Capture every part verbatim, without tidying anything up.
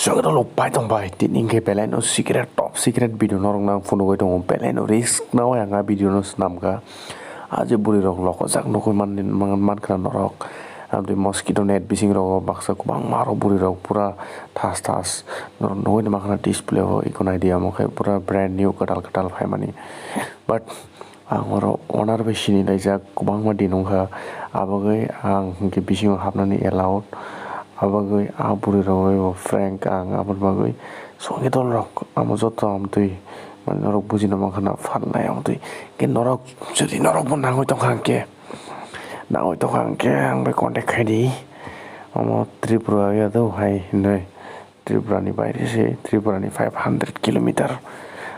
Chokdolo pai tong bai, tini hwnkhe belai no secret, top secret video norok no ang phunugwi tongo, belai no risk no ang a video no swnam kha. A je bwrwi rok lokojak nugwi man, man, man khna norok. Amtwi mosquito net bising rogo baksa kwbangma rok bwrwi rok pura thas thas norok nugwi ma khna display o, iko naidi amo khe pura brand new kwtal kwtal phaimani. But ang oro owner bai sini laijak, kwbangma din wngkha, abagwi ang hwnkhe bisingo hapnani allowed, abagwi a bwrwi rogwi bo prank ang aboni bagwi songwi dol rok amo joto amtwi mane norok bujina mankha na phalnai amtwi. Hwnkhe norok jodi norokbo nangwi tongkha hwnkhe, nangwi tongkha hwnkhe ang bai contact khaidi, omo Tripura ya do hai hinwi. Tripura ni baire se, Tripura ni five hundred kilometer.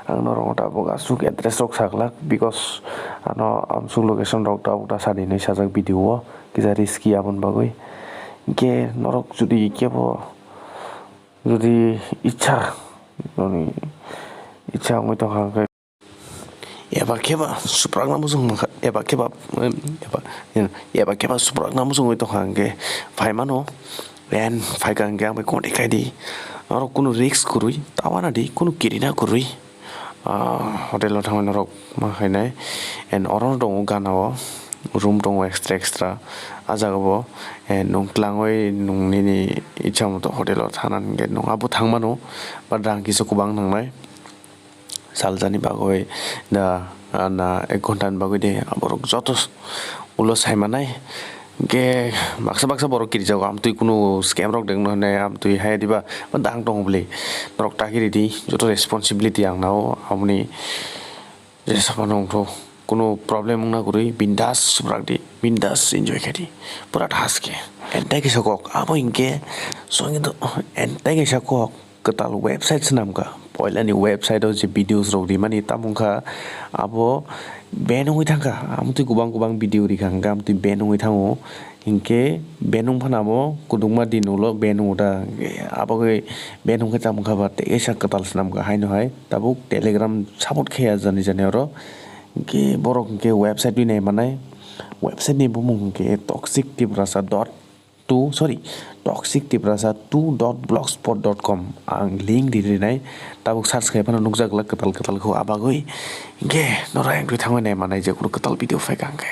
Ang norok tabuk aswk address rok saklak, because ano amsuk location rok tabuk ta sadi hinwi sajak video o, kisa risky aboni bagwi. Hwnkhe norok jodi kebo jodi icha, noni icha wngwi tongkha hwnkhe, eba khe ba suprakna muchung mankha, eba khe ba, em, eba, em, eba khe ba suprakna muchungwi tongkha hwnkhe phai mano, en, phaikha hwnkhe ang bai contact khai di. Norok kunu risk kwrwi, tawana di, kunu kirina kwrwi. Ah, hotel o thangwi norok ma khainai. En oro no tongo gana o, room tongo extra extra. A jaga bo, en, nwng tlangwi nwng nini icha moto hotel o thana hwnkhe nwng abo thang mano, but rang kisa kwbang nangnai. Saljani bagwi da, ah, na ek ghonta ni bagwi de aborok joto ulo sai manai. Hwnkhe baksa baksa borok kirijago, amtwi kunu scam rok dengno hwnwi amtwi hai diba dang tongo bwlwi. Norok ta kiridi, joto responsibility ang nao, aboni jesa phano wngtho, kunu problem wngna kwrwi bindas swbrak di, bindas enjoy khe di, pura thaske. Entai kisa kok, abo hinkhe songwi do, entai kisa kok. Kwtal website swnam kha. Poilani website o je videos rok rimani tamo wngkha, abo ban wngwi thangkha. Amtwi kwbang kwbang video rikha hwnkhe amtwi ban wngwi thango. Hinkhe ban wng phano abo kwdwkma din ulo ban wngo da. Abo khe ban wngkhe tamo wngkha ba tei kaisa kwtal swnam kha haino hai. Tabuk Telegram support khe ya jani jani oro. Hinkhe borok hinkhe website wi nai manai. Website ni bumung hinkhe toxic tiprasa dot two, sorry, toxic tiprasa two dot blogspot dot com. Ang link di rinai, tabuk search khai phano nukjak glak kwtal kwtal kho abagwi. Hinkhe norok ang twi thangwi nai manai je kunu kwtal video phai kha hwnkhe.